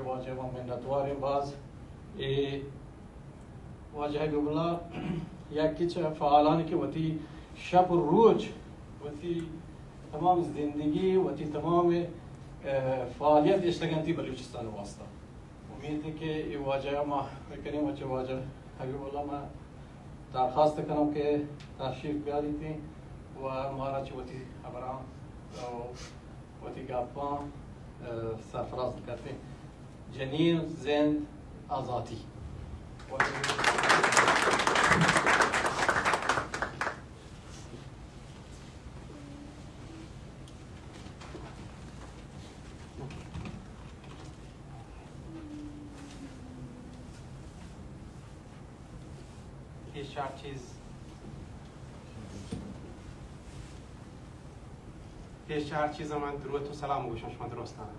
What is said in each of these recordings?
واجہ ما منتواریں باز۔ اے واجہ حبیب اللہ یکی چہ فعالانی کہ وتی شپ و روچ، وتی تمام زندگی، وتی تمام، اه، فعالیت اشتگنتی بلوچستان واسطہ۔ امید ہے کہ اے واجہ ما بکنیں، واجہ، واجہ حبیب اللہ، ما درخواست کنم کہ تشریف بیاریت و مارا چہ وتی خبراں و وتی گپاں، اه، سرفراز کرتیں۔ جنین، زند، آزاتی۔ پیش چار چیز، پیش چار چیز من دروت و سلام گوشم شما درستان۔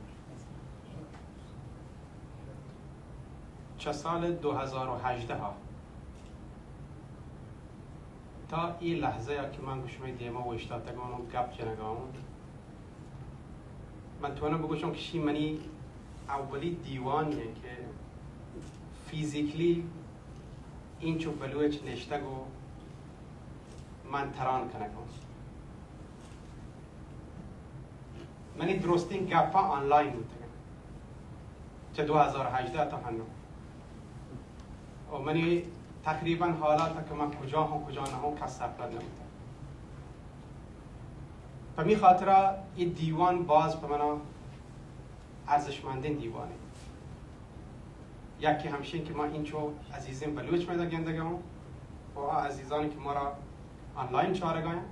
چہ سال دو ہزار و ہژدہ ءَ تا اے لحظہ ءَ کہ من گوں شمئے دیما اوشتاتگاں و گپ جنگا آں، من توناں بگوشاں کہ شی منی اولی دیوانے کہ فیزیکلی اینچو بلوچ نشتگ و من تران کنگاں۔ منی درستیں گپاں آنلائن بوتگ انت چہ دو ہزار و ہژدہ تا ہنو، و منی تقریباً حالات کہ من کجا ہوں کجا نہ ہوں کس سرپد نہ بوتگ۔ پمی خاطرا اے دیوان باز پہ منا ارزشمندیں دیوانے۔ یکے ہمشیں کہ ما اینچو عزیزیں بلوچ میدا گندگا ہوں و آ عزیزانی کہ مارا آنلائن چارگا ہیں۔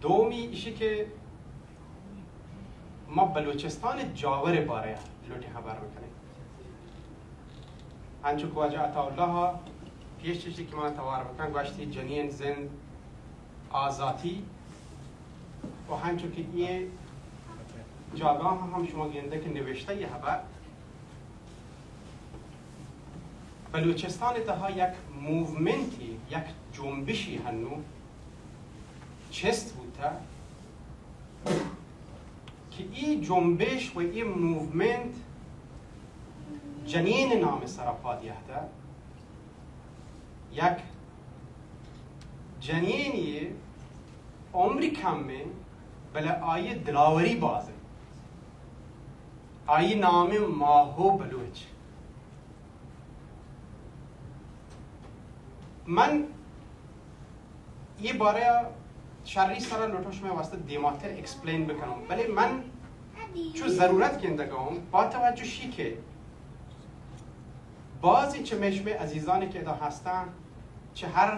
دومی ایشی کہ ما بلوچستان جاور بارے لوٹیں خبر بکنیں۔ انچو کہ واجہ عطا اللہ پیش چشی کہ ما توار بکن گوشتی جنین زند آزاتی و ہنچو کہ یہ جاگاہ ہم شما گندے کہ نوشتہ یہ خبر بلوچستان تہا یک موومنٹی، یک جنبشی ہنو چست بوتا کہ ای جنبش و ای موومنٹ جنین نام سرا پاد یہتا۔ یک جنینی عمری کم ہے، بلے آئی دلاوری باز ہے۔ آئی نام ماہو بلوچ۔ من یہ بارے شری سرا لوٹو شمئے واسطہ دیماتر ایکسپلین بکنوں، بلے من چو ضرورت گندگا ہوں با توجہ شی کہ بعضی چہ مئے شمئے عزیزانی کہ ادا ہستاں چہ ہر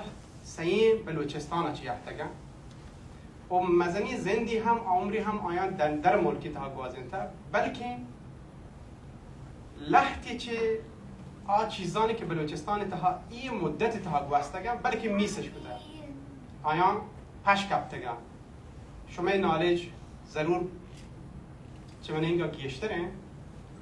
سئیں بلوچستان چہ یاتگاں و مزنی زندی ہم عمری ہم آیاں دن در ملکی تہا گوازینتا، بلکیں لہتے چہ آ چیزانی کہ بلوچستان تہا ای مدت تہا گوستگاں، بلکیں میسش کتا، آیاں پش کپتگاں۔ شمئے نالج ضرور چہ منینگا گیشتر ہیں،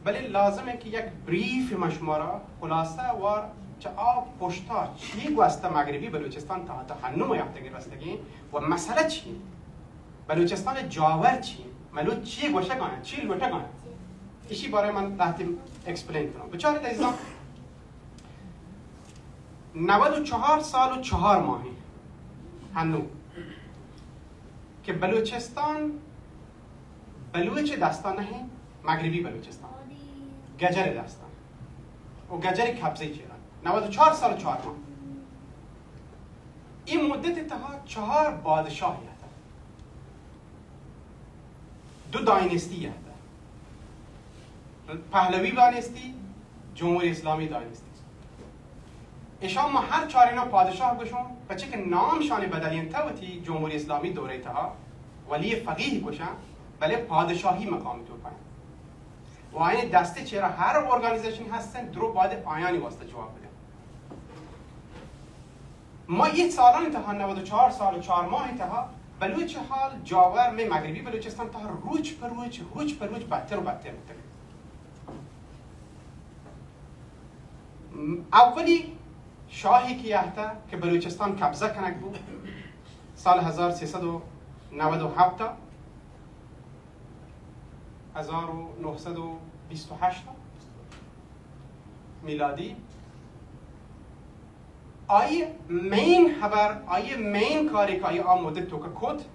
بلے لازم ہے کہ یک بریف ما شمارا خلاصہ وار چہ آ پشتا چی گوستہ مغربی بلوچستان تہا تا ہنو یاتگی رستگیں و مسئلہ چی؟ بلوچستان جاور چی؟ ملوچ چی گوشگ آیاں؟ چی لوٹگ آیاں؟ اشی بارے من لہتے ایکسپلین کنوں۔ بچارے عزیزاں، نود و چہار سال و چہار ماہیں ہنو کہ بلوچستان بلوچ دستان نہ ہیں، مغربی بلوچستان، گجر دستان و گجر قبضہ چیرا نود و چہار سال و چہار ماہ۔ این مدت تہا چہار بادشاہ یہتا، دو دائنستی یہتا، پہلوی دائنستی، جمہوری اسلامی دائنستی۔ اشان ما ہر چارینا پادشاہ گوشوں، پچے کہ نام شان بدلینتا وتی جمہوری اسلامی دورے تہا ولی فقیہ گوشاں، بلے پادشاہی مقام تو پائیں۔ و آیانی دستے چیرا ہر ارگانیزیشن ہستن، درو باید آیانی واسطہ جواب بدن۔ ما یہ سالانی تہا، نود و چہار سال و چہار ماہ تہا، بلوچ حال جاور میں مغربی بلوچستان تہا روچ پر روچ، روچ پر روچ بدتر و بدتر بوتگ۔ اولی شاہی کہ یہتا کہ بلوچستان قبضہ کنگ بو سال ہزار سیصد و نود و ہفت، هزار و نهصد و بیست و هشت میلادی. آئی مین خبر، آئی مین کاری که آئی آ مدت توکا کت،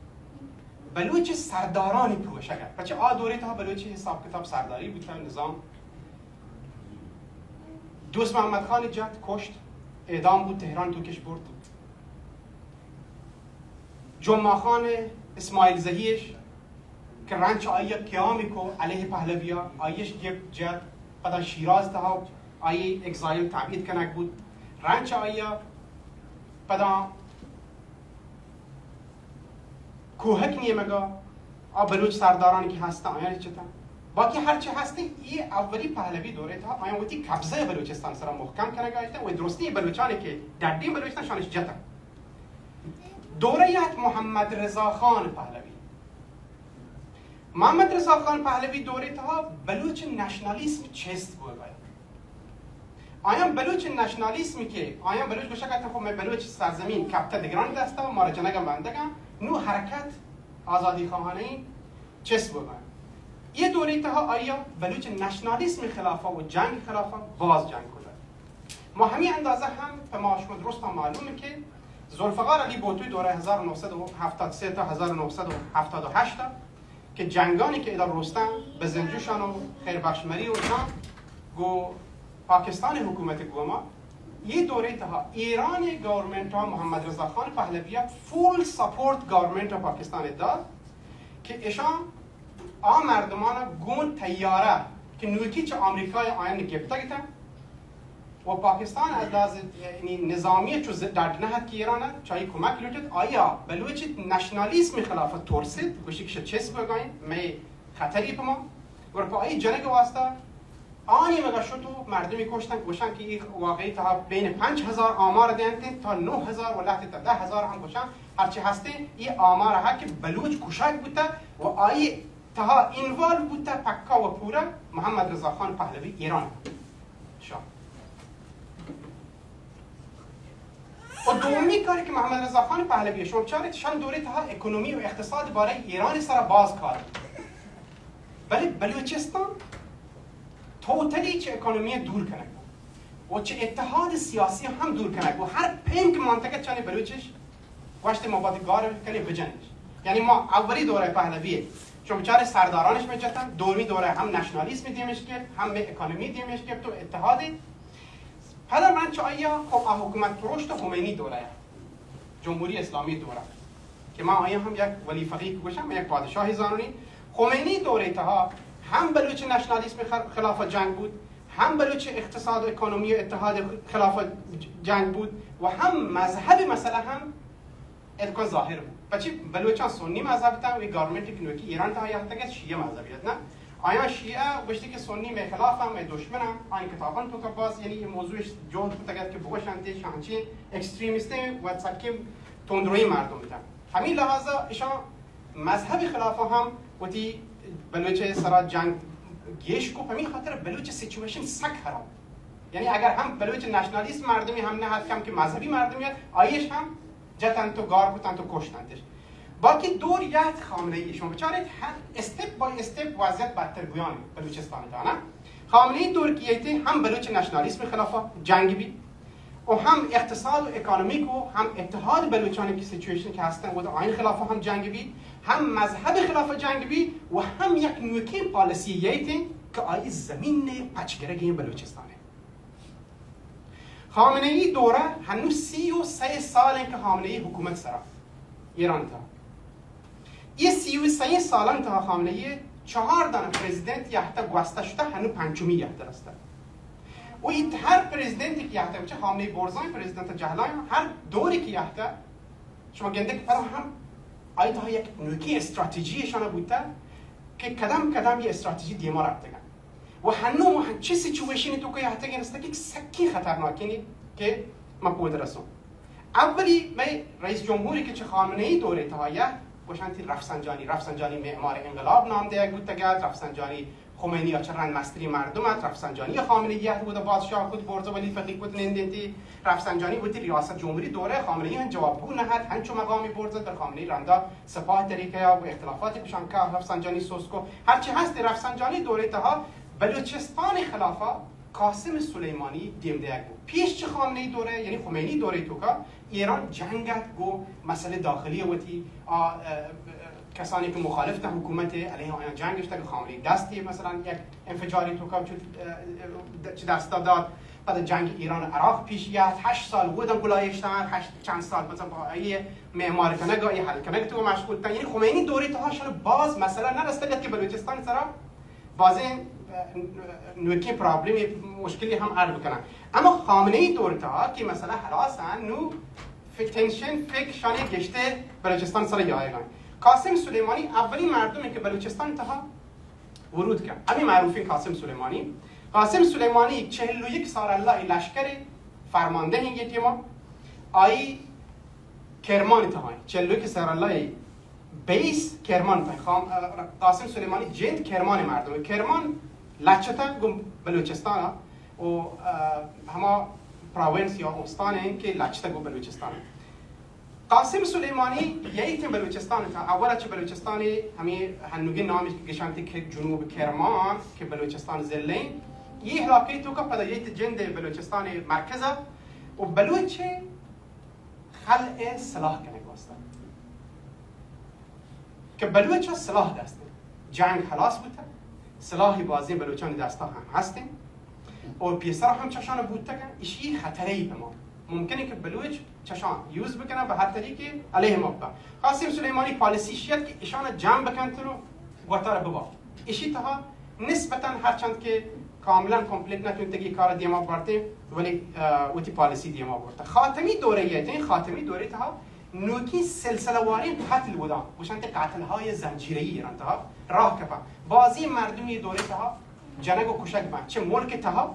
بلوچ سردارانی پروشگ ات. پچه آ دوره تها بلوچی حساب کتاب سرداری بوتا، نظام. دوست محمد خان جت، کشت، اعدام بود، تهران توکش برد. جمعه خان اسماعیل زهیش که رنچ آیا قیامی کو علیه پهلویا، آیش گپت جت، پدا شیراز تها آئی اگزایل تبعید کنگ بود. رنچ آیا پدا کوهک نیمگا آ بلوچ سردارانی که هستن، آیان چتن. باقی هر چه هستن، ای اولی پهلوی دوره تها آیان وتی قبضه بلوچستان سرا محکم کنگ آیتن و درستی بلوچانی که ڈڈی بلوچستان شانش جتن. دوره یات محمد رضا خان پهلوی. محمد رضا خان پهلوی دوره تها بلوچ نشنالیسم چست بوگ آیان. آیان بلوچ نشنالیسمی که آیان بلوچ گوشگ ات، خب، مئے بلوچ سرزمین کپتہ دگرانی دستا، مارا جنگا بندگا، نو حرکت آزادی خواهانه چست بوگان. یه دوره تها آیا بلوچ نشنالیسم خلافا و جنگ خلافا باز جنگ کتگ. ما همی اندازه هم په ما شما درستا معلومه که ذوالفقار علی بوتوی دوره هزار و نهصد و هفتاد و سه تا هزار و نهصد و هفتاد و هشت که جنگانی که ادا رستن، بزنجوشان و خیربخش مری و شان گو پاکستان حکومت گوما، یه دوره تها ایران گورنمنت ها محمد رضا خان پهلوی فول سپورت گورنمنت پاکستان داد که اشان آ مردمان گون تیاره که نوکی چه آمریکای آیان گپتگتن، و پاکستان از لحاظ، یعنی، نظامی چو ز-، ڈڈ نہ ات کہ ایران چہ آئی کمک لوٹت، آیا بلوچ نشنالیسم خلاف ترسید، گوشی کہ چست بگائیں، مئے خطری پہ ما. اور پہ آئی جنگ واسطہ آنی مگا شتو مردمی کشتن، گوشن کہ ایک واقعی تہا بین پنچ ہزار آمار دینتیں تا نو ہزار و لہتے تا دہ ہزار ہم گوشن، ہرچی ہستیں یہ آمار ہے کہ بلوچ کشگ بوتا و آئی تہا انوالو بوتا پکا و پورا محمد رضا خان پہلوی ایران شاہ. و دومی کاری که محمد رضا خان پهلوی شما بچارید، شان دوره تها اکونومی و اقتصاد باره ایران سر باز کار، بله بلوچستان توتلی چه اکونومی دور کنگ و چه اتحاد سیاسی هم دور کنگ و هر پیم که منطقه چانی بلوچش گوشت ما باید گار کنی بجنش. یعنی ما اولی دوره پهلوی شما بچارید سردارانش میجتن، دومی دوره هم نشنالیسم دیمش گرفت، هم اکونومی دیمش گرفت و اتحادی. پدا من چہ آیا خب آ حکومت پروشت خمینی دوره، جمهوری اسلامی دوره، که من آیا هم یک ولی فقیه گوشم، یک پادشاهی زانونی. خمینی دوره تها هم بلوچ نشنالیسم خ-، خلاف جنگ بود، هم بلوچ اقتصاد و اکونومی و اتحاد خلاف جنگ بود و هم مذهب مسئله هم اتکا ظاهر بود. پچی بلوچان سنی مذهب تن و گورنمنٹ که نوکی ایران تها یهتگت شیعه مذهبیت نه. آیان شیعه گوشتی که سنی مئے خلاف هم، مئے دشمن هم، آن کتابان توکا باز، یعنی، یہ موضوعش جون کتگت که بگوشنت شانچی اکستریمیستیں و سکیں تندروی مردم تن. همین لحاظا اشان مذهب خلاف هم وتی بلوچ سرا جنگ گیش کو، همین خاطر بلوچ سیچویشن سک خراب. یعنی اگر هم بلوچ نشنالیست مردمی هم نه هست کم که مذهبی مردمی هست، آیش هم جتنت و گار کتنت و کشتنتش. باقی دور یهت خامنه‌ای شما بچارید، هر استپ بای استپ وضعیت بدتر بویان بلوچستان دانه. خامنه‌ای دور کیتی هم بلوچ نشنالیسم خلاف جنگ بی و هم اقتصاد و اکونومیک و هم اتحاد بلوچانی که سیچویشن که هستن و آین خلاف هم جنگ بی، هم مذهب خلاف جنگ بی و هم یک نوکین پالیسی ییتی که آئی زمین پچگرگی بلوچستانه. خامنه‌ای دوره هنو سی و سه سال انت که خامنه‌ای حکومت سرا ایران تا. یہ سی و سه سالان تا خامنه‌ای چهار دانه پرزیدنت یهتا گوسته شده، هنو پنچمی یهتا رسته. و این هر پرزیدنتی که یهتا، چه خامنه‌ای برزان، پرزیدنت جهلان، هر دوری که یهتا شما گنده که پرا هم آئی تها یک نوکی استراتژی شانه بوده که کدام کدام یه استراتژی دیما رفتگن. و هنو ما چه سیچویشنی توکا یهتگین است که سکی خطرناکینی که ما پود رسون. اولی مئے رئیس جمهوری که چه خامنه‌ای دوره تها یه گوشنتی رفسنجانی، رفسنجانی معمار انقلاب نام دیگ بوتگت، رفسنجانی خمینی ءَ چہ رند مستریں مردم ات، رفسنجانی ءَ خامنہ ای ءَ گوں بادشاہ کت، برز، ولی فقی کت، نندینتی. رفسنجانی وتی ریاست جمہوری دورہ ءَ خامنہ ای ہم جوابگو نہ ات، ہنچو مقامی برز ات، بلے خامنہ ای رندا سپاہ طریقہ ءَ و اختلافات گشان کہ رفسنجانی سوز کو. ہرچی ہست رفسنجانی دورہ تہا بلوچستان خلافا قاسم سلیمانی دیم دیگ بو. پیش چہ خامنہ ای دورہ، یعنی خمینی دورہ توکا ایران جنگ ات گوں مسئلہ داخلی وتی، آ، آ، کسانی کہ مخالف تاں حکومت علیہ آیاں جنگ اشتگ، خامنہ ای دستی مثلاً یک انفجاری توکا چو، آ، چہ دستا دات. پدا جنگ ایران عراق پیش یات، ہشت سال ودا گلائیش تاں، ہشت چند سال مثلاً با ای معمار کنگ ءُ ای حل کنگ تو مشغول تاں. یعنی خمینی دورہ تہا شان باز مسئلہ نہ رستگ ات کہ بلوچستان سرا بازیں، آ، نوکیں پرابلم، مشکلی ہم حل بکنن. اما خامنہ ای دور تہا کہ مسئلہ ہلاس ایں، نو ف-، ٹینشن، فکر شانی گشتے بلوچستان سرا یایگان. قاسم سلیمانی اولی مردم کہ بلوچستان تہا ورود کن. ہمیں معروفیں قاسم سلیمانی. قاسم سلیمانی چہل و یک سال اللہ لشکر فرماندہ ہیں یہ ٹیما. آئی کرمان تہا، چہل و یک سال اللہ بیس کرمان تاں. خام-، قاسم سلیمانی جند کرمان مردم. کرمان لچتاں گوں بلوچستان ءَ و، آ، ہما پراونس یا استان ہیں کہ لچتاں گوں بلوچستان ءَ. قاسم سلیمانی یہی تھے بلوچستان تہا. اول چہ بلوچستان ہمیں ہنوگی نام گشانتی کہ جنوب کرمان کہ بلوچستان ضلع ہیں. یہ علاقے توکا پدا یہی تھے جند بلوچستان مرکز ءَ و بلوچ خلع سلاح کنگ واسطہ کہ بلوچ ءَ سلاح دست انت، جنگ ہلاس بوتگ، سلاح بازیں بلوچانی دستا ہم ہست انت اور پیسر ہم چشان بوتگ انت، اشی خطرے ای پہ ما. ممکن ہے کہ بلوچ چشان یوز بکنن بہ ہر طریقے علیہ ما بہ. قاسم سلیمانی پالیسی شیت کہ اشان جمع بکنتن و وتارا ببا. اشی تہا نسبتاً ہرچند کہ کاملاً کمپلیٹ نہ کنتگی کار دیما برتے، ولی، آ، وتی پالیسی دیما برتا. خاتمی دورہ یہ تھے، خاتمی دورہ تہا نوکی سلسلہ واریں قتل ودا، گوشنت قتل های زنجیره‌ای ایران تہا راہ کپا. بازی مردمی دورہ تہا جنگ و کشگ بن، چہ ملک تہا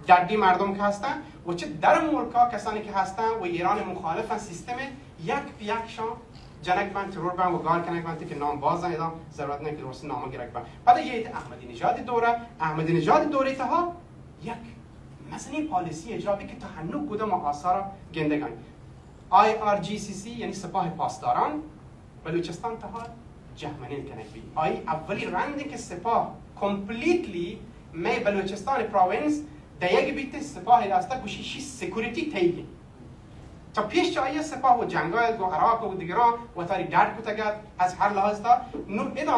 ڈڈی مردم کہ ہستن و چہ در ملکا کسانی کہ ہستن و ایران مخالفن سیستم یک پہ یک شان جنگ بنت، ترور بنت و گار کنگ بنت کہ نام باز انت، ادا ضرورت نہ کہ درست نام گرگ بنت. پدا یہ احمدی نژاد دورہ، احمدی نژاد دورہ تہا یک مزنی پالیسی اجرا بی کہ تا ہنو گودا ما آثارا گندگان. آئی آر جی سی سی یعنی سپاہ پاسداران بلوچستان تہا جہمنند کنگ بی. آئی اولی رند کہ سپاہ کمپلیٹلی مئے بلوچستان پراونس دیگ بیت سپاہ راستہ گوشی شی سیکورٹی تیگی. تا پیش چہ آئی ء سپاہ و جنگا گوں عراق و دگراں وتاری ڈڈ کتگ ات از ہر لحاظ تا. نوں ادا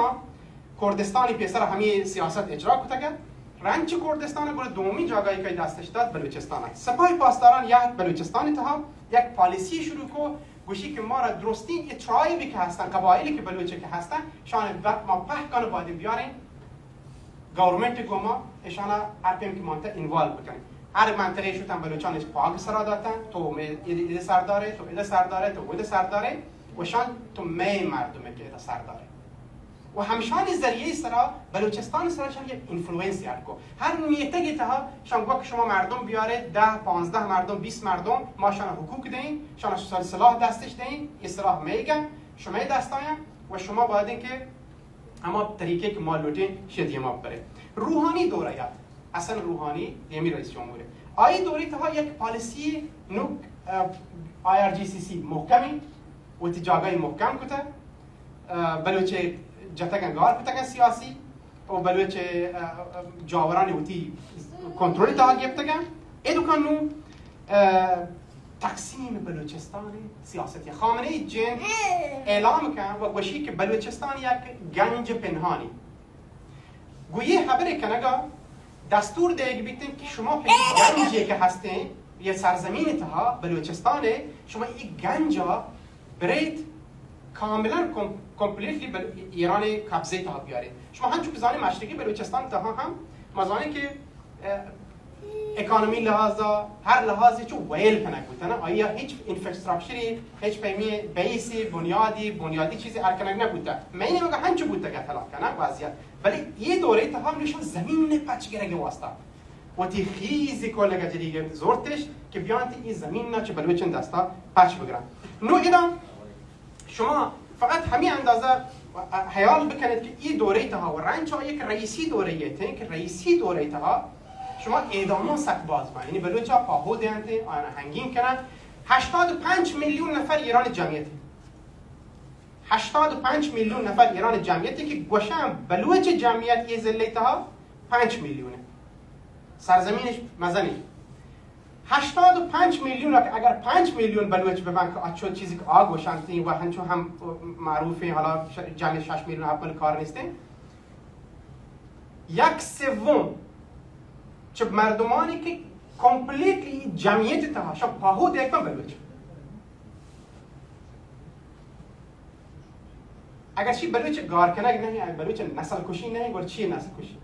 کردستانی پیسر ہمے سیاست اجرا کتگ ات. رند چہ کردستان گڑا دومی جاگاہی کہ دستش دات بلوچستان ات. سپاہ پاسداران یا بلوچستان تہا یک پالیسی شروع کو، گوشی کہ مارا درستین اے ٹرائبی کہ ہستن، قبائلی کہ بلوچی کہ ہستن، شان وقت ما پہکان باید بیاریں. گورنمنٹ گوما اشانا ہر پیم کہ مانتا انوالو بکنیں. ہر منطقے شتن بلوچان اچ پاگ سرا داتن، تو مئے اد-، اد سردارے، تو اد سردارے، تو اد سردارے، و شان تو مئے مردمے کہ اد سردارے. و ہمشانی ذریعے سرا بلوچستان سرا شان یک انفلوئنس یاد کو. ہر میتگی تہا شان گوک شما مردم بیارے، دہ، پانزدہ مردم، بیست مردم، ما شان حقوق دیں، شان سل-، سلاح دستش دیں، یہ سلاح میگن، شما دستایا و شما باید کہ ہما طریقے کہ ما لوٹیں شی دیما برے. روحانی دورہ یات، حسن روحانی دیمی رئیس جمہور ہے. آئی دوری تہا یک پالیسی نوک، آئی آر جی سی سی محکمی، وتی جاگاہی محکم کتا، بلوچ جتگن گار کتگن سیاسی و بلوچ جاورانی وتی کنترل تہا گپتگن. اے دکان نو تقسیم بلوچستان سیاست خامنہ ای جن اعلام کن و گوشی کہ بلوچستان یک گنج پنہانی. گو یہ خبر کنگا دستور دیگ بیتن کہ شما پہ گنجے کہ ہستیں یہ سرزمین تہا بلوچستان ہے، شما یہ گنجا بریت کاملاً کم-، کمپلیٹلی بل-، ایران قبضے تہا بیارے. شما ہنچو کہ زانے مشرقی بلوچستان تہا ہم ما زانے کہ اکانومی لحاظا ہر لحاظی چو ویل کنگ بوتن، آیا ہچ انفراسٹرکچری، ہچ پیمی بیسی، بنیادی، بنیادی چیزی ہر کنگ نہ بوتا. میں نے مگا ہنچو بوتا کہ طلاق کنگ وضعیت. بلے یہ دوره تہا نشان زمین نے پچ گرگ واسطہ وتی خیزی کولگا جریگ زورتش کہ بیانتی این زمین نا چه بلوچن دستا پچ بگرن. نو ادا شما فقط ہمیں اندازہ و حیال بکنیت کہ ای دورہ تہا و رند چہ یک رئیسی دورہ ایت کہ رئیسی دورہ تہا شما اعدامان سک باز بنت، یعنی بلوچا پاہو دینت، آیانا ہنگین کننت. ہشتاد و پنچ میلیون نفر ایران جمعیت، ہشتاد و پنچ میلیون نفر ایران جمعیت کہ گوشن بلوچ جمعیت یہ ضلع تہا پنچ میلیون، سرزمینش مزنی. ہشتاد و پنچ میلیون، اگر پنچ میلیون بلوچ ببن کہ اچو چیزی کہ آ گوشنتی و ہنچو ہم معروفیں، حالا ش-، جمع شش میلیون اول کار نیستیں، یک سوم چہ مردمانی کہ کمپلیٹلی جمعیت تہا شان پاہو دیکھ بلوچ. اگر چی بلوچ گار کنگ نہیں، بلوچ نسل کشی نہیں، گڑا چی نسل کشی؟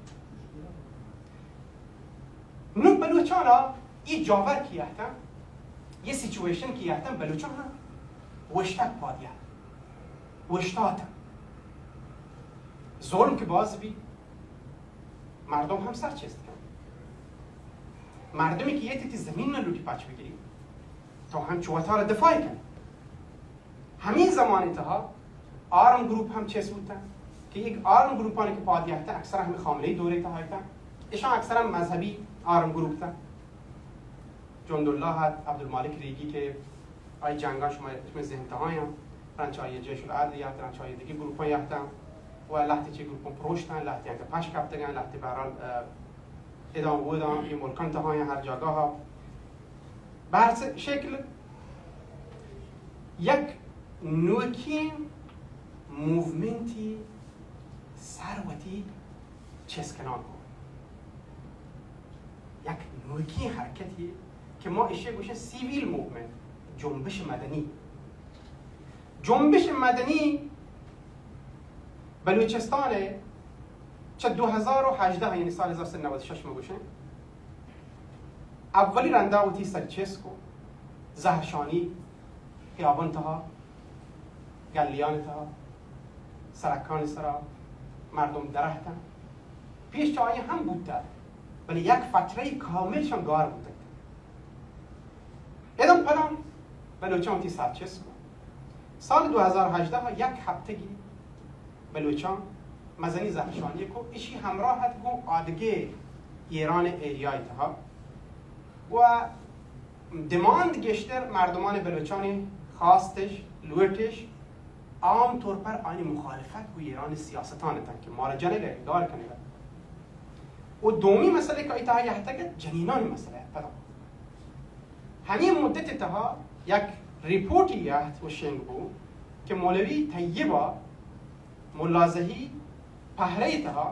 نو بلوچانا ای جاور کی اہتن، یہ سیچویشن کی اہتن، بلوچان ہم وشتگ پادیا، وشتاتن. ظلم کہ باز بی، مردم ہم سر چست کن. مردمی کہ یہ تی زمین نہ لوٹی پاچ بگیری، تو ہم چوتار دفاع کن. ہمیں زمانے تہا آرم گروپ ہم چست بوتن کہ یک آرم گروپانی کہ پاد یہتن اکثر ہمیں خامنہ ای دورے تہا ایتن، اشان اکثر ہم مذہبی آرم گروپ تن. جند اللہ ات، عبدالمالک ریگی کہ آئی جنگا شما، شما ذہن تہا یاں، رند چہ آئی جیش العدل یہت، رند چہ آئی دیگہ گروپاں یہتن و لہتے چہ گروپاں پروشتن، لہتے انکہ پش کپتگن، لہتے بہرحال، اه، ادان و ادان یہ ملکان تہا یاں ہر جاگاہا. بہر شکل یک نوکیں موومنتی سر وتی چست کنان کو. یک نوکیں حرکتی کہ ما اشی گوشن سیویل موومنت، جنبش مدنی. جنبش مدنی بلوچستان چہ دو ہزار و ہژدہ، یعنی سال ہزار سد نود شش ما گوشن، اولی رندا وتی سر چست کو زہرشانی خیابان تہا، گلیان تہا، سرکان سرا مردم درہتن. پیش چہ آئی ہم بوتہ، بلے یک فترہ کامل شان گار بوتگ. ادم پدا بلوچان وتی سر چست کو. سال دو ہزار ہژدہ یک ہفتگی بلوچان مزنی زہرشانی کو، اشی ہمراہ ات گوں آدگہ ایران ایریای تہا و ڈیماند گیشتر مردمان بلوچانی خواستش، لوٹش عام طور پر آنی مخالفت گوں ایران سیاستان اتن کہ مارا جنگ ء، گار کنگ ء. و دومی مسئلہ کہ آئی تہا یہتگ ات جنینانی مسئلہ ات. پدا ہمیں مدت تہا یک رپورٹی یہت و شنگ بو کہ مولوی طیبہ ملازہی پہرہ تہا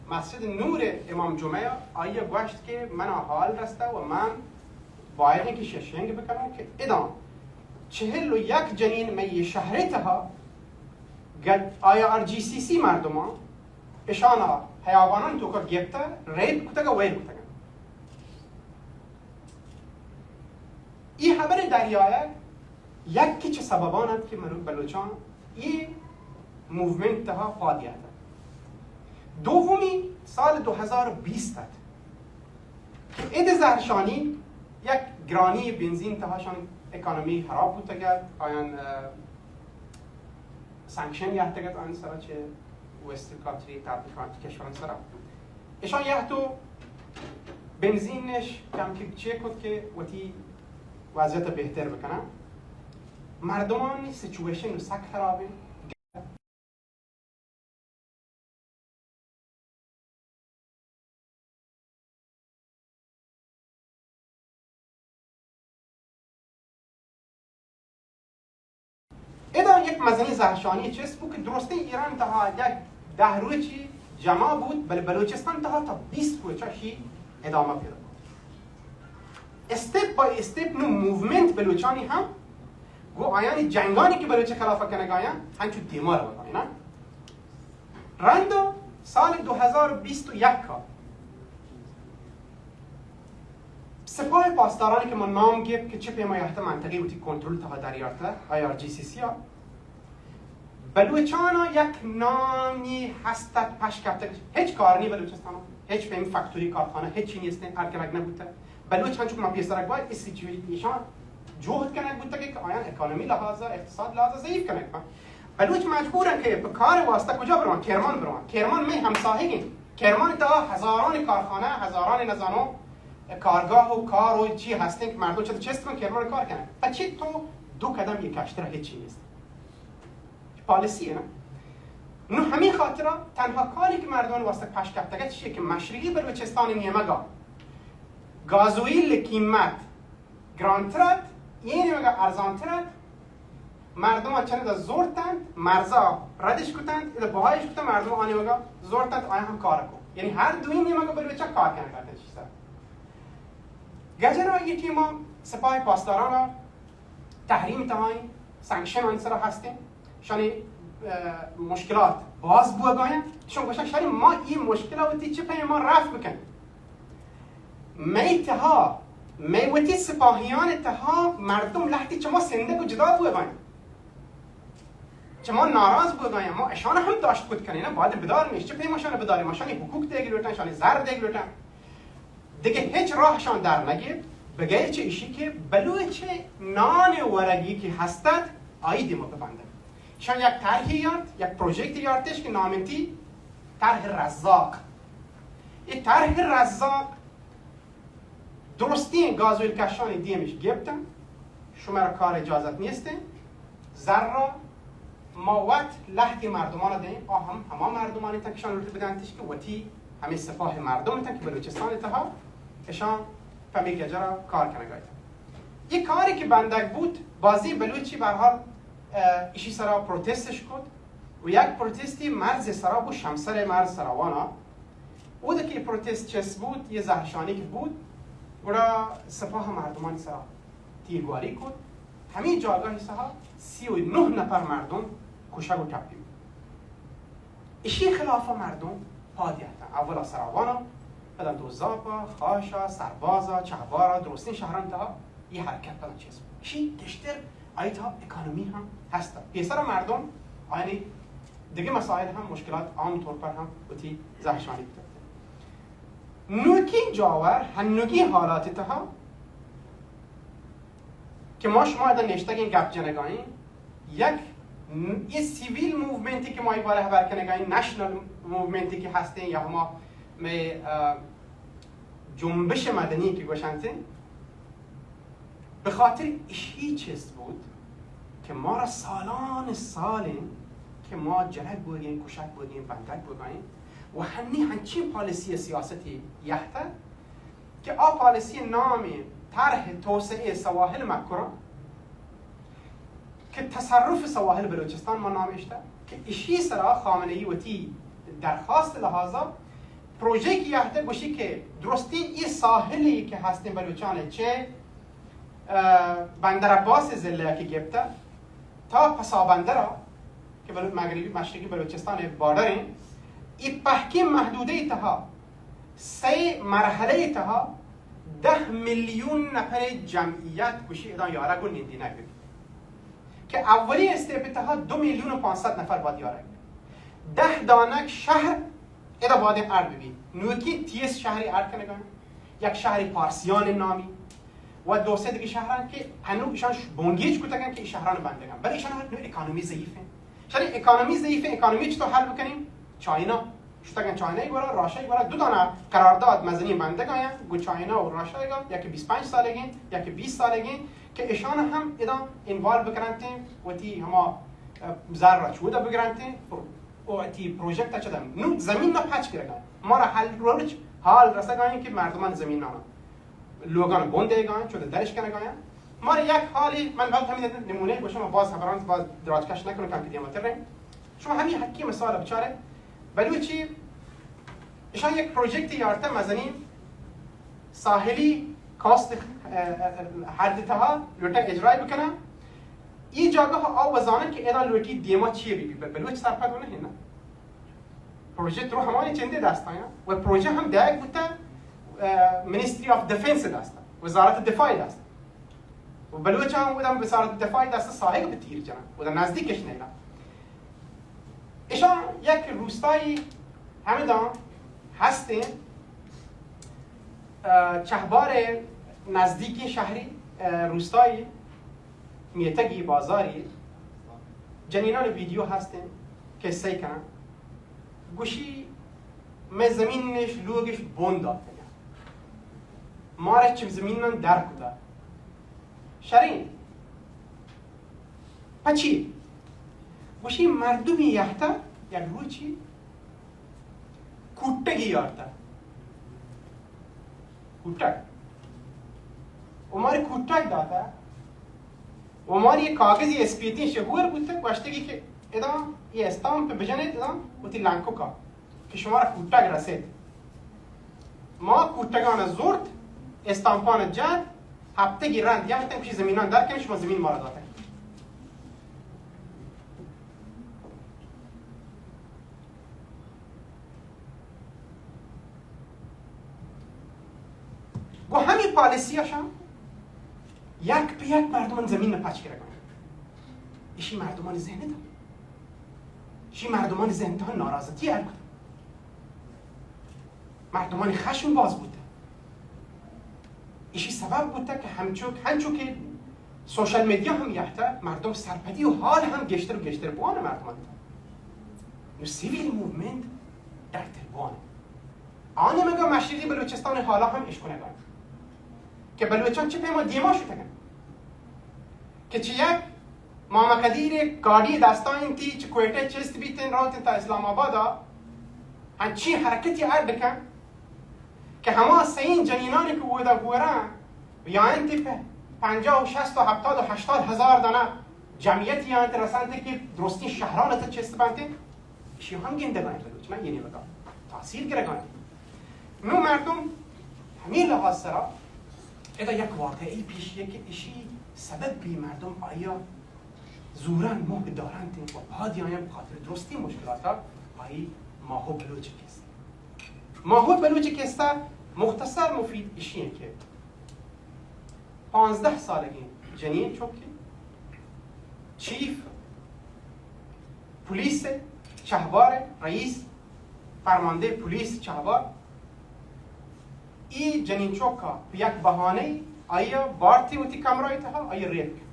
مسجد نور امام جمعہ آئی گوشت کہ منا حال رستہ و من بایدیں کہ ششنگ بکنوں کہ اداں چہل و یک جنین مئی شہر تہا گت آئی آر جی سی سی مردمان اشانا حیاوانان توکا گپتہ، ریپ کتگ و ویل کتگ. ای خبر دریایگ یکی چہ سببان ات کہ مرو بلوچان ای موومنٹ تہا پاد یاتہ. دومی سال دو ہزار بیست ات کہ اد زہرشانی یک گرانی بنزین تہا شان اکانومی خراب بوتگ ات، آیان، اه، سانکشن یاتگ ات آن سرا چہ ویسٹرن کانٹری، تربی کانٹری کشوران سرا. اشان یہت و بنزینش کم کہ چے کت کہ وتی وضعیت بہتر بکنن. مردمانی سچویشن سک خرابیں. ادا یک مزنی زہرشانی چست بو کہ درستیں ایران تہا یک دہ روچی جمع بوت، بلے بلوچستان تہا تا بیست روچا شی ادامہ پیدا بوت. اسٹیپ بائی اسٹیپ نو موومنٹ بلوچانی ہم گو آیانی جنگانی کہ بلوچ خلاف کنگ آیاں ہنچو دیما روگ آیاں نا. رند سال دو ہزار بیست و یک ء سپاہ پاسدارانی کہ من نام گپت کہ چہ پیما یہتہ منطقی وتی کنٹرول تہا دریارتہ، آئی آر جی سی سی ء بلوچانا یک نامی ہست ات پش کپتگ، ہچ کار نی بلوچستانا، ہچ پیم فیکٹوری کارخانہ ہچی نیستیں، ہر کنگ نہ بوتہ. بلوچ ہنچو کہ ما پیسرا گوشت، اس سچویشن ایشان جہد کنگ بوتگ کہ آیان اکانومی لحاظا، اقتصاد لحاظا ضعیف کنگ بنت. بلوچ مجبورن کہ پہ کار واسطہ کجا بروان؟ کرمان بروان۔ کرمان مئے ہمساہگ انت۔ کرمان تہا ہزاران کارخانہ، ہزاران نزانو کارگاہ و کار و چی ہستن کہ مردم چہ چست کن کرمان کار کنن۔ پچی تو دو قدم یہ کشتر ہچی نیست۔ پالیسی ہے نا۔ نو ہمیں خاطرہ تنہا کاری کہ مردمان واسطہ پش کپتگت چیئے کہ مشرقی بلوچستان نیمگا گازوئیل قیمت گرانتر ات، یہ نیمگا ارزانتر ات، مردم چندا زورتنت، مرزا ردش کتنت، ادا بہایش کتنت، مردم آنی وگا زورتنت، آیا ہم کار کو۔ یعنی ہر دوی نیمگا بلوچا کار کنگا تن چیزا۔ گجرا یہ ٹیما سپاہ پاسدارانا تحریم تہا ایں، سانکشن آنی سرا ہستیں، شانی، اه، مشکلات باز بوگا ایں۔ شما گوشن شری ما ای مشکلات وتی چہ پیما رفع بکن؟ مئے تہا، مئے وتی سپاہیان تہا مردم لہتی چما سندگ و جدا بوگا ایں۔ چما ناراض بوگا ایں، ما اشان ہم داشت کت کنیں، نا، باید بدار نیش، چہ پیما شان بداریں، ما شانی حقوق دیگ لوٹن، شانی زر دیگ لوٹن۔ دگہ ہچ راہ شان در نگیت، بغیر چہ اشی کہ بلوچ نان ورگی کہ ہستت، آئی دیما ببندن۔ شان یک طرحی یارت، یک پروژیکٹ یارتش کہ نامتی طرح رزاق۔ یہ طرح رزاق درستیں گازوئیل کشانی دیمش گپتن، شما را کار اجازت نیستیں، زر را ما وت لہتی مردمان دیں، آ ہم ہما مردمانی تن کہ شان لوٹت بدنتش کہ وتی ہمیں سپاہ مردم تن کہ بلوچستان تہا اشان پمی گجرا کار کنگا اتن۔ یہ کاری کہ بندگ بوت، بازی بلوچی بہرحال، اه، اشی سرا پروتستش کت و یک پروتستی مرز سرا بو، شمسر مرز سرا وانا۔ اود کہ پروتست چست بوت، یہ زہرشانی کہ بوت، گڑا سپاہ مردمان سرا تیرگواری کت، ہمیں جاگہ سہا سی و نہ نفر مردم کشگ و ٹپی بوت۔ اشی خلاف مردم پاد یہتن، اولا سراوانا، پدا دوزاپا، خاشا، سربازا، چہبارا، درستین شہران تہا یہ حرکت پدا چیز بوت۔ اشی گشتر آئی تہا اکانومی ہم ہست۔ پیسر مردم آنی دگہ مسائل ہم، مشکلات عام طور پر ہم وتی زہرشانی بوتگ۔ نوکین جاور ہنوگی حالات تہا کہ ما شما ادا نشتگیں گپ جنگائیں، یک ن-، یہ سیویل موومنٹی کہ ما ای بارہ ہبر کنگائیں، نیشنل موومنٹی کہ ہستیں یا ہما مئے، اه، جنبش مدنی کہ گوشنتیں، بہ خاطر اشی چست بوت کہ ما را سالان سال انت کہ ما جنگ بوگیں، کشگ بوگیں، بندگ بوگیں و ہنی ہنچین پالیسی سیاستی یہتہ کہ آ پالیسی نام طرح توسعہ سواحل مکران کہ تصرف سواحل بلوچستان ما نام اشتہ کہ اشی سرا خامنہ ای وتی درخواست لحاظا پروژیکٹ یہتہ گوشی کہ درستین ای ساحلی کہ ہستیں بلوچان چہ، اه، بندر عباس ضلع کہ گپتہ تا پسابندرا کہ بلو-، مغربی مشرقی بلوچستان بارڈر ہیں، ای پہکیں محدودہ تہا سئے مرحلہ تہا دہ میلیون نفر جمعیت گوشی ادا یارگ و نندینگ ببی کہ اولی استیپ تہا دو میلیون و پانصد نفر باید یارگ ببی۔ دہ دانگ شہر ادا باید اڈ ببی۔ نوکی تیس شہری اڈ کنگا، یک شہری پارسیان نامی و دو سه دگہ شہران کہ ہنو ایشان ش-، بونگیج کتگن کہ ای شہران بندگن، بلے ایشان نو اکانومی ضعیف ہیں۔ شان اکانومی ضعیف ہیں، اکانومی چطور حل بکنیم؟ چائنا۔ شتگن چائنای گورا، راشای گورا دو دانہ قرارداد مزنی بندگ آیاں، گو چائنا و راشای گا، یکی بیست پنج سالگیں، یکی بیست سالگیں، کہ اشان ہم ادا انوالو بکننتیں، وتی ہما، اه، زر را چودا بگرنتیں، و وتی پروژیکٹ چدا۔ نو زمین نا پچ گرگا۔ مارا حل روچ حال رسگائیں کہ مردمان زمین نانا۔ لوگان بون دیگا، چود درش کنگا۔ مارا یک حالی، من وقت ہمیں نمونے گوشم، باز خبران، باز دراج کش نکنم، کم کہ دیما تر رہے۔ شما ہمیں حقی مثال بچارے، بلوچی اشان یک پروژیکٹ یارتہ مزنی ساحلی کاست، اه، اه، حد تہا لوٹا اجرای بکنن۔ ای جاگہ آ وزانن کہ ادا لوٹی دیما چی بی بی، بلوچ سرپد نہیں نا۔ پروژیکٹ رو ہمانی چندے دستا ہیں و پروژیکٹ ہم دیگ بوتا، اه، منسٹری آف ڈیفنس دستا، وزارت دفاع دستا۔ و بلوچاں اودم وزارت دفاع دست ساہگ بہ تیر جنن، اودا نزدیکش نیلا۔ اشان یک روستایی ہمدان ہستیں، اه، چہبار نزدیکی شہری، اه، روستایی میتگی بازاری جنینان ویڈیو هستن، قصه کنن، گوشی: «من زمینش لوگش بون داتگن، مارا چه زمینان در کده.» شرین، پچی؟ گوشی: «مردمی یهتا یک روچی کوٹگی یارتا.» کوٹگ. و ماری کوٹگ داتا. و ماری یک کاغذی اسپیتیں شگور بوتگ، گوشتگی که ادا یہ استامپ بجنید ادا وتی لنککا که شمارا کوٹگ رسید. ما کوٹگان زورت، استامپان جت، هفتگی رند یک تن کشی زمینان در کن، شما زمین مارا داتگ. گو همی پالیسی اشان یک په یک مردمان زمین پچ گرگان. ایشی مردمان ذهن ده. ایشی مردمان ذهن تا ناراضتی ار کده. مردمان خشم باز بوده. ایشی سبب بوده که همچو، همچو که سوشل میدیا هم یهته، مردم سرپدی و حال هم گشتر و گشتر بوان مردمان. نو سیویل موومنت در تر بوان. آنی مگا مشرقی بلوچستان حالا هم اشکنگان که بلوچان چه پیما دیما شتگن که چه یک ماما قدیر گاڑی دستا انتی چه کوئٹه چست بیتن روتن تا اسلام آبادا، هنچی حرکتی اڈ کن که هما سئیں جنینانی که اودا گورن یا انتی په پنجاه و شصت و هفتاد و هشتاد هزار دانه جمعیتی انت رسنتی که درستی شهران تا چست بنتی، ایشی هم گندگان بلوچ، من یه نیمگا تاثیر گرگان. نو مردم همی لحاظ سرا ادا یک واقعی پیش یه که ایشی سبب بی مردم آیا زوران مهر دارنت و پادی آیان بخاطر درستی مشکلاتا آئی ماهو بلوچ کسه. ماهو بلوچ کسه مختصر مفید ایشی که پانزده سالگی جنین چوکی چیف پلیس چهبار، رئیس فرمانده پلیس چهبار، ای جنین چوکا په یک بهانه آیا بارتی وتی کمرای تها آیا ریپ کن.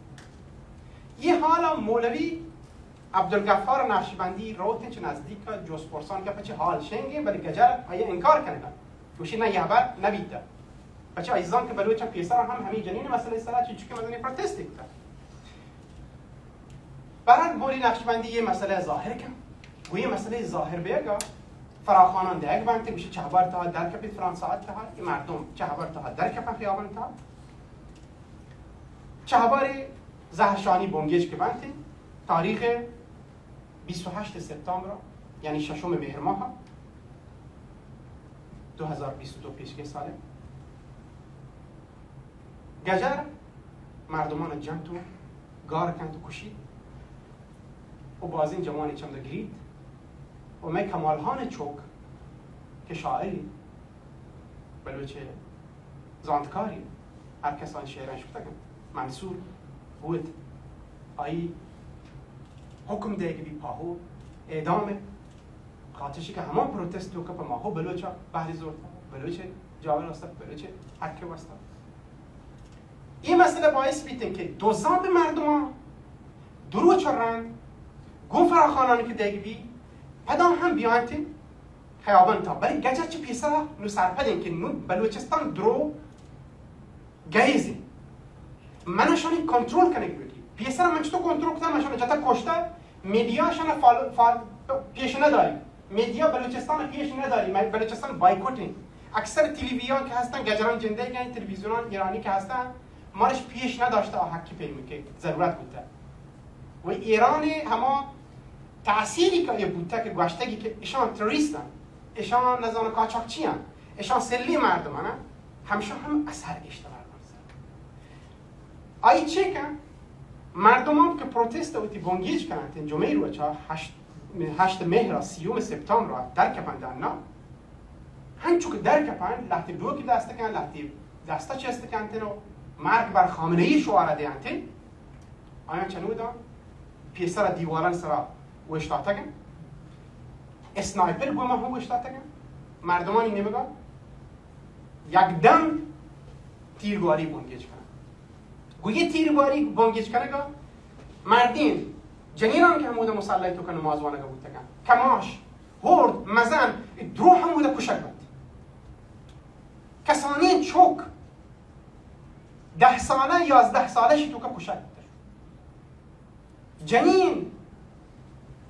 یه حالا مولوی عبدالغفار نقشبندی روتن چه نزدیک جوز پرسان که پچه حال شنگه، بلی گجر آیا انکار کنگا. گوشی نه، یه بر نبیده. پچه ایزان که بلوچان پیسر هم همی جنین مسئله سرا چی چکه مزنی پروتستی کتا. برحال مولی نقشبندی یه مسئله ظاهر کن. گو یه مسئله ظاهر بیگا فراخانان دیگ بنت، گوشی چهبار تها در کپید، فلان ساعت تها، ای مردم چهبار تها در کپن خیابان تها. چهبار زهرشانی بنگیج که بنت، تاریخ بیست و هشت سپتامبر، یعنی ششم مهر ماه دو هزار بیست و دو پیشگی ساله. گجر مردمان جنت و گار کنت و کشید و بازین جوانی چند گرید و می کمال خان چوک که شاعری بلوچ زانتکاری هر کسان شعران شکتگن منصور بود آئی حکم دیگ بی پاهو اعدام خاطرشی که همان پروتست تو که په ماهو بلوچا بهری زورتا، بلوچ جاور واسطه، بلوچ حق واسطه. این مسئله باعث بیتن که دوزان به مردمان دروچ رند گون فراخانانی که دیگ بی پدا هم بیانتی خیابان تا. بلی گجر چه پیسرا نو سرپدین که نو بلوچستان درو گیزی. من اشانی کنترل کنگ بیتی. پیسرا من چطور کنترل کتا؟ من اشان جتا کشتا. میدیا اشان فال-، فال-، پیش نداری. میدیا بلوچستان پیش نداری. من بلوچستان بایکوتین. اکثر تلویزیون که هستن گجران جنده گئے، تلویزیونان ایرانی که هستن مارش پیش نداشته آ حقی پیمی که ضرورت بوده. و ایران هما تأثیری که یه بوته که گوشتگی که اشان تروریستن، اشان نزان قاچاقچیان، اشان سلی مردمانه، همشان هم اثر گشته مردم سر. آئی چه کن؟ مردمان که پروتست وتی بنگیج کننت، جمعه روچا هشت، هشت مهر، سیوم سپتامبر در کپند انا، هنچو که در کپند، لهتی ڈوکی دست کن، لهتی دستا چست کنتن و مرگ بر خامنه‌ای شعار دینتن، آیان چنودا پیسر دیوالان سرا اوشتاتگن، اسنایپر گوما هم اوشتاتگن، مردمانی نیمگا یک دم تیرگواری بنگیج کنن. گو یه تیرگواری بنگیج کنگا مردین جنینان کہ ہمودا مسلح توکا نماز وانگا بوتگاں، کماش، ہورد، مزن، اے درو ہمودا کشگ بنت. کسانیں چوک، دہ سالہ، یازدہ سالہ شی توکا کشگ بوتگ. جنین،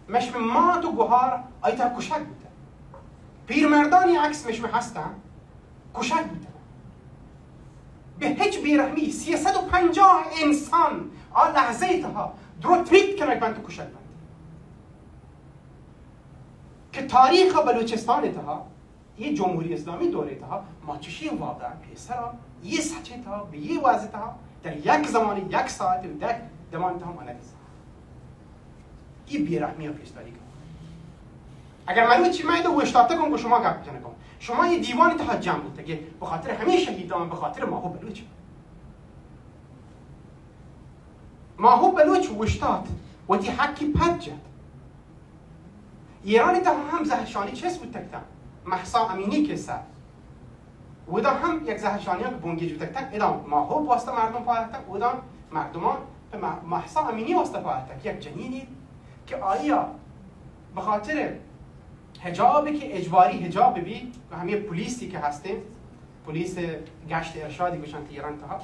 مشم مات و گوہار آئی تہا کشگ بوتگ. پیرمردانی عکس مشم ہستاں، کشگ بوتگ. بہ ہچ بے رحمی سیصد و پنجاہ انسان آ لحظہ تہا درو تریت کنگ بنت و کشگ بنت. کہ تاریخ بلوچستان تہا، یہ جمہوری اسلامی دور تہا، ما چشیں وابا پیسرا یہ سچ تہا، بہ یہ واضح تہا، در یک زمانی، یک ساعت و یک دمان تہا ما ندیستگ. یہ بے رحمی پیش داری کن. اگر مروچی من تو اوشتاتگوں گوں شما گپ جنگوں، شما یہ دیوان تہا جمع بوتگے، بخاطر ہمیں شہیدان، بخاطر ماہو بلوچ. ماہو بلوچ اوشتات، وتی حقی پد جت. ایران تہا ہم زہرشانی چست بوتگ تاں، مہسا امینی کسہ. اودا ہم یک زہرشانی کہ بنگیج بوتگ تاں، ادا ماہو واسطہ مردم پارتگ، اودا مردمان پہ مہ-، مہسا امینی واسطہ پارتگ، یک جنینی کہ آیا بخاطر حجاب کہ اجباری حجاب بی، ہمیں پولیسی کہ ہستیں، پولیس گشت ارشادی گوشنت ایران تہا،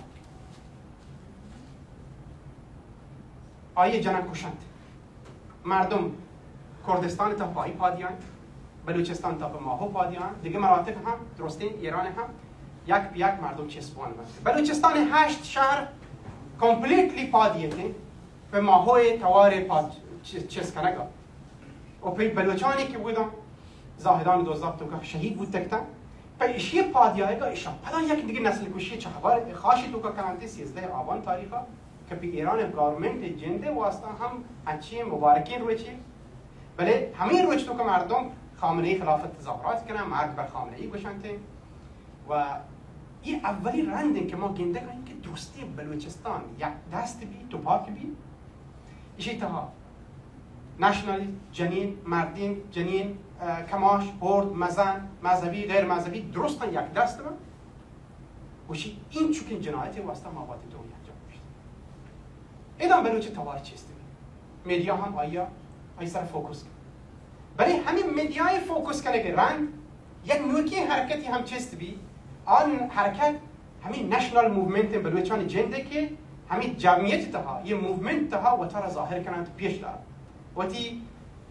آئی جنگ کشنت. مردم کردستان تا پہ آئی پادیان، بلوچستان تا پہ ماہو پادیان، دیگه مناطق ہم درستیں ایران ہم یک پہ یک مردم چست بوان بنت. بلوچستان ہشت شہر کمپلیٹلی پادیتیں پہ ماہو توار پاد چ-، چست کنگا. و پہ بلوچانی کہ بودن زاہدان دوزاپ توکا شہید بوتگ تاں، پہ اشی پادیائگا اشا پدا یک دیگه نسل کشی چہبر خاشی توکا کننت سیزدہ آبان تاریخا. کہ پہ ایران گورنمنٹ جندے واسطہ ہم انچیں مبارکیں روچے، بلے ہمیں روچ توکا مردم خامنہ ای خلاف تظاہرات کنن، مرگ بر خامنہ ای گوشنت. و یہ اولی رند انت کہ ما گندگا ایں کہ درستیں بلوچستان یک دست بی، تپاک بی، اشی تہا نشنالیست، جنین، مردین، جنین، اه، کماش، ہورد، مزن، مذہبی، غیر مذہبی، درستاں یک دست بن. گوشی، این چکیں جنایت واسطہ ما باید دنیا جا گوشت. ادام بلوچ توار چیست بی. میڈیا ہم آیا، آئی سر فوکس کن. بلے ہمیں میڈیای فوکس کنگے رند یک نوکیں حرکتی ہم چست بی. آن حرکت ہمیں نیشنل موومنٹ بلوچانی جندے کہ ہمیں جمعیت تہا، یہ موومنٹ تہا وتارا ظاہر کننت، پیش دار وتی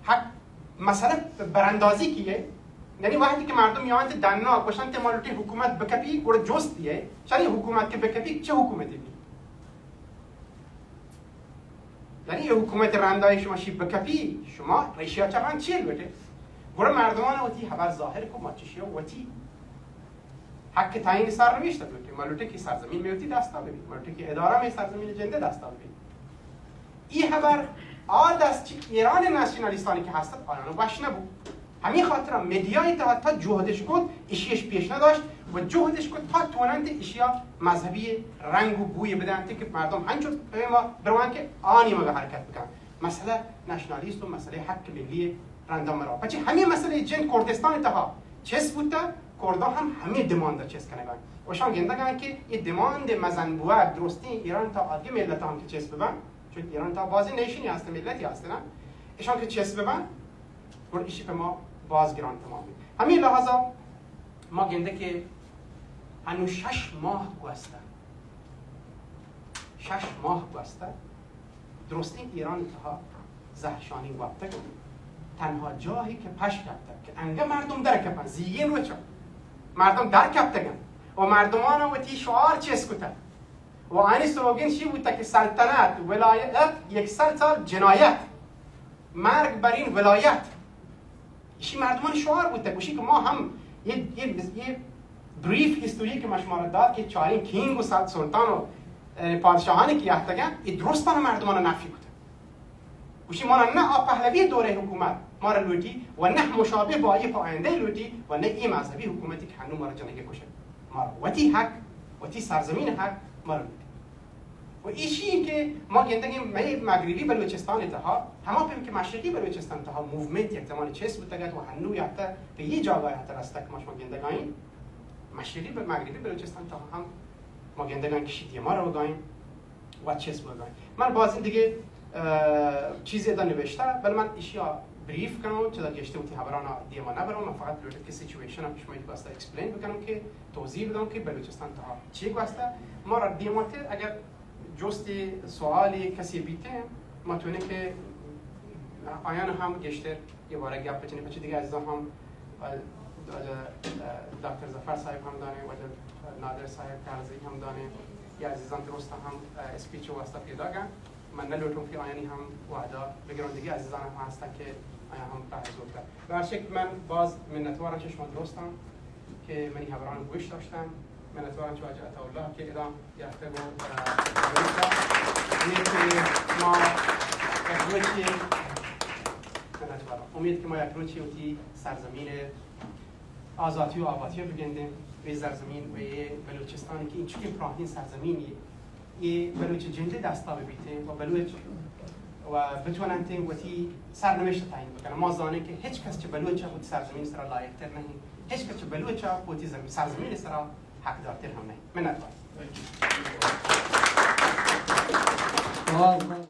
حق مسئلہ براندازی کی ہے. یعنی وقتی کہ مردم یانت دننا گوشنت ما لوٹیں حکومت بکپی، گڑا جست دیئے، چرے حکومت کہ بکپی، چہ حکومتی بی؟ یعنی یہ حکومت رندائی شما شی بکپی، شما ریشیا چہ رند چیل بٹے. گڑا مردمان وتی حبر ظاہر کو، ما چشی وتی حق تعیین سرنوشت بٹے. ما لوٹے کہ سرزمین میں وتی دستا ببی، ما لوٹے کہ ادارہ میں سرزمین جندے دستا ببی. ای حبر آ دست چہ ایران نشنالیستانی کہ ہستت آیان وش نبو. ہمیں خاطرا میڈیای تہا تا جہدش کت، اشیش پیش نداشت و جہدش کت تا توننت اشیا مذہبی رنگ و بوی بدنت کہ مردم ہنچو پیما بروان کہ آنی مگا حرکت بکن. مسئلہ نشنالیست و مسئلہ حق ملی رندا مرا. پچے ہمیں مسئلہ جند کردستان تہا چست بوتا، کردان ہم ہمیں دیماندا چست کنگان. وشان گندگان کہ یہ دیماند مزن بوگ درستیں ایران تا آدگہ ملتان کہ چست ببن، چون ایران تا بازی نیشنی ہست، ملتی ہست نا، اشان کہ چست ببن، گڑا ایشی پہ ما باز گران تمام بیت. ہمیں لحاظا ما گندے کہ ہنو شش ماہ گوستہ، شش ماہ گوستہ درستیں ایران تہا زہرشانی وپتگ. تنہا جاہی کہ پش کپتگ کہ انگہ مردم در کپن، زیگین روچا مردم در کپتگن و مردمان وتی شعار چست کتگ و آنی سلوگن شی بوتگ کہ سلطنت، ولایت، یک سال سال جنایت. مرگ بر این ولایت. ایشی مردمان شعار بوتگ، گوشی کہ ما ہم یہ، یہ، یہ بریف ہسٹوری کہ ما شما را داد کہ چاریں کینگ و سل-، سلطان و، اه، پادشاہانی کہ یہتگن، یہ درستان مردمان نفی کتگ. گوشی ما نہ آ پہلوی دور حکومت ما را لوٹی و نہ مشابہ با یہ پہ آیندہ لوٹی و نہ یہ مذہبی حکومتی کہ ہنو ما را جنگ کشگ. ما را وتی حق، وتی سرزمین حق ما را لوٹی. و ایشی کہ ما گندگیں مئے مغربی بلوچستان تہا، ہما پیم کہ مشرقی بلوچستان تہا موومنٹ یک زمانے چست بوتگ ات و ہنو یہتہ پہ یہ جاگہ یہتہ رستگ کہ ما شما گندگائیں مشرقی بل-، مغربی بلوچستان تہا ہم ما گندگائیں کہ شی دیما روگائیں و چست بوگائیں. من بازیں دیگہ، اه، چیزے ادا نوشتہ، بلے من ایشی ءَ بریف کناں، چدا گیشتر وتی ہبراں دیما نہ براں، من فقط لوٹاں کہ سچویشن ءَ شمئے واسطہ ایکسپلین بکناں کہ توضیح بداں کہ بلوچستان تہا چی گوستہ۔ مارا دیماتر اگر جستی سوالی کسی بیتیں، ما چونیں کہ آیان ہم گیشتر یہ بارہ گپ بچنیں، پچے دیگہ عزیزاں ہم، واجہ، واجہ، اه، ڈاکٹر ظفر صاحب ہم دانیں، واجہ نادر صاحب کرزئی ہم دانیں، یہ عزیزاں درست ہم، اه، اسپیچ واسطہ پیدا گا۔ من نہ لوٹوں کہ آیانی ہم وعدہ بگروں، دیگہ عزیزان ہم ہستن کہ آیان ہم پہر زورتا۔ بہر شکل من باز منتواراں چہ شما درستاں کہ منی ہبران گوش داشتن۔ منتواراں چہ واجہ عطا اللہ کہ ادا یاتگ و، اه، امید کہ ما یک روچے، منتواراں۔ امید کہ ما یک روچے وتی سرزمین آزاتی و آباتی بگندیں، اے سرزمین و اے بلوچستان کہ انچکیں پراہین سرزمین یہ بلوچ جندے دستا ببیتیں و بلوچ و بتواننتیں وتی سرنوشت تعیین بکنن۔ ما زانیں کہ ہچ کس چہ بلوچ وتی سرزمین سرا لائق تر نہیں، ہچ کس چہ بلوچ وتی زم-، سرزمین سرا حقدار تر ہم نہیں۔ منتوار۔